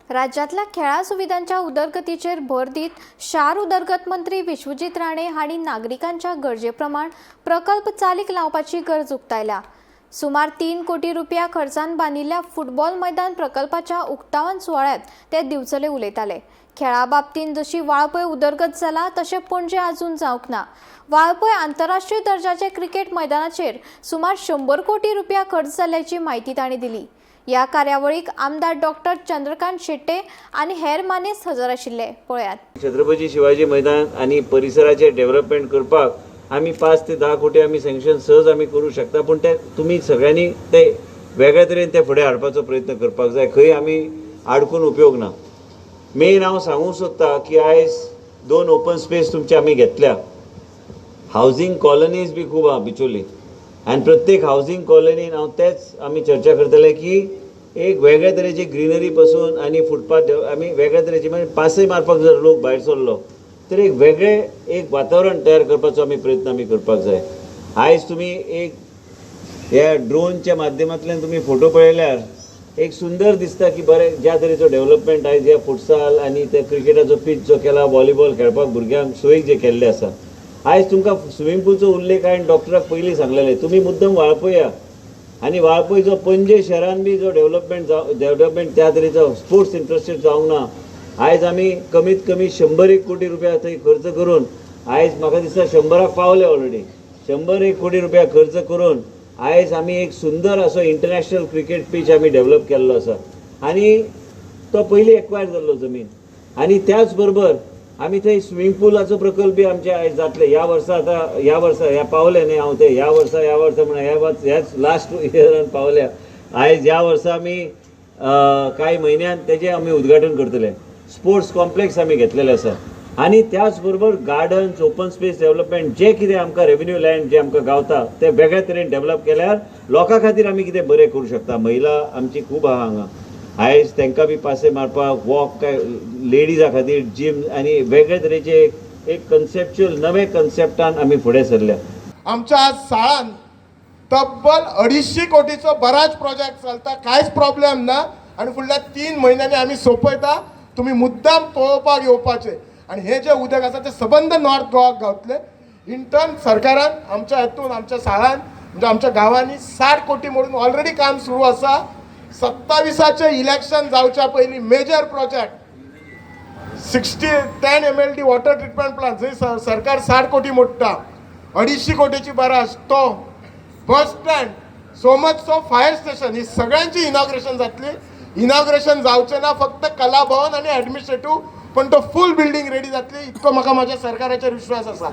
राज्यांतल्या खेळां सुविधांच्या उदरगतीचेर भर दीत शार उदरगत मंत्री विश्वजीत राणे हांणी नागरिकांच्या गरजे प्रमाण प्रकल्प चालीक लावपाची गरज उक्तायल्या. सुमार 3 कोटी रुपया खर्चान बांदिल्ल्या फुटबॉल मैदान प्रकल्पाच्या उक्तावण सुवाळ्यात ते दिवचले उलयताले. खेळा बाबतींत जशी वाळपय उदरगत जाला, तशें पणजे अजून जावंक ना. वाळपय आंतरराष्ट्रीय दर्जाचे क्रिकेट मैदानाचेर सुमार 100 कोटी रुपया खर्च जाल्ल्याची म्हायती तांणी दिली. ह्या कार्यावळीक आमदार डॉक्टर चंद्रकांत शेट्ये आनी हेर मानेस्त हजर आशिल्ले. पळयात. छत्रपती शिवाजी मैदान आनी परिसराचे डेव्हलपमेंट करपाक आमी 5 ते 10 कोटी आमी सँक्शन सहज आमी करूं शकता, पूण ते तुमी सगळ्यांनी ते वेगळ्या तरेन ते फुडें हाडपाचो प्रयत्न करपाक जाय. खंय आमी आडकून उपयोग ना. मेन हांव सांगूंक सोदता की आयज दोन ओपन स्पेस तुमचे आमी घेतल्या. हावजींग कॉलनीज बी खूब आहा बिचोली आनी प्रत्येक हावजींग कॉलनीन हांव तेच आमी चर्चा करतले की एक वेगळे तरेची ग्रिनरी पासून आनी फुटपाथ आमी वेगळे तरेची, म्हणजे पासय मारपाक जर लोक भायर सरलो तर एक वेगळें एक वातावरण तयार करपाचो आमी प्रयत्न आमी करपाक जाय. आयज तुमी एक ह्या ड्रोनच्या माध्यमांतल्यान तुमी फोटो पळयल्यार एक सुंदर दिसता की बरें ज्या तरेचो डेव्हलपमेंट आयज ह्या फुटसाल आनी त्या क्रिकेटाचो पीच जो केला, व्हॉलीबॉल खेळपाक भुरग्यांक सोयीक जे केल्ले आसा. आयज तुमकां स्विमींग पुलचो उल्लेख हांवें डॉक्टराक पयलीं सांगलेलें, तुमी मुद्दम वाळपया आनी वाळपय जो पणजे शहरान बी जो डेव्हलपमेंट जाव डेव्हलपमेंट त्या तरेचो स्पोर्ट्स इन्फ्रास्ट्रक्चर जावंक ना. आयज आमी कमीत कमी 101 कोटी रुपया थंय खर्च करून, आयज म्हाका दिसता 100राक पावले ऑलरेडी, 101 कोटी रुपया खर्च करून आयज आमी एक सुंदर असो इंटरनॅशनल क्रिकेट पीच आमी डेव्हलप केल्लो आसा आनी तो पयलीं एक्वायर जाल्लो जमीन. आनी त्याच बरोबर आमी थंय स्विमींग पुलाचो प्रकल्प बी आमचे आयज जातले ह्या वर्सा. आतां ह्या वर्सा ह्या पावले न्ही हांव ते ह्या वर्सा, ह्या वर्सा म्हणून ह्या वर्स ह्याच लास्ट इयरान पावल्या. आयज ह्या वर्सा आमी कांय म्हयन्यान तेजें आमी उद्घाटन करतले. स्पोर्ट्स कॉम्प्लेक्स आमी घेतलेले आसा आनी त्याच बरोबर गार्डन्स, ओपन स्पेस डेव्हलपमेंट, जे कितें आमकां रेवेन्यू लँड जे आमकां गावता ते वेगळ्या तरेन डेव्हलप केल्यार लोकां खातीर आमी कितें बरें करूं शकता. महिला आमची खूब आहा हांगा आयज, तांकां बी पासय मारपाक वॉक, काय लेडिजा खातीर जीम आनी वेगळे तरेचे एक कन्सेप्च्युअल नवे कन्सेप्टान आमी फुडें सरल्या. आमच्या आज साळान तब्बल 250 कोटीचो बराच प्रोजेक्ट चलता, कांयच प्रॉब्लेम ना आनी फुडल्या 3 म्हयन्यांनी आमी सोंपयता. तुमी मुद्दाम पळोवपाक येवपाचे आनी हे जे उदक आसा ते सबंद नॉर्थ गोवाक गावतले. इंटर्न सरकारान आमच्या हेतून आमच्या साळान, म्हणजे आमच्या गांवांनी 60 कोटी म्हणून ऑलरेडी काम सुरू आसा. 27आचें इलेक्शन जावच्या पयलीं major project 60 10 MLD water treatment plant, जंय सरकार 60 कोटी मोडटा, 250 कोटीची बराज, तो bus stand, so much so fire station, ही सगळ्यांची इनॉग्रेशन जातली. इनॉग्रेशन जावचें ना, फक्त कला भवन आनी एडमिनिस्ट्रेटीव, पण तो फूल बिल्डींग रेडी जातली, इतको म्हाका म्हाज्या सरकाराचेर विश्वास आसा.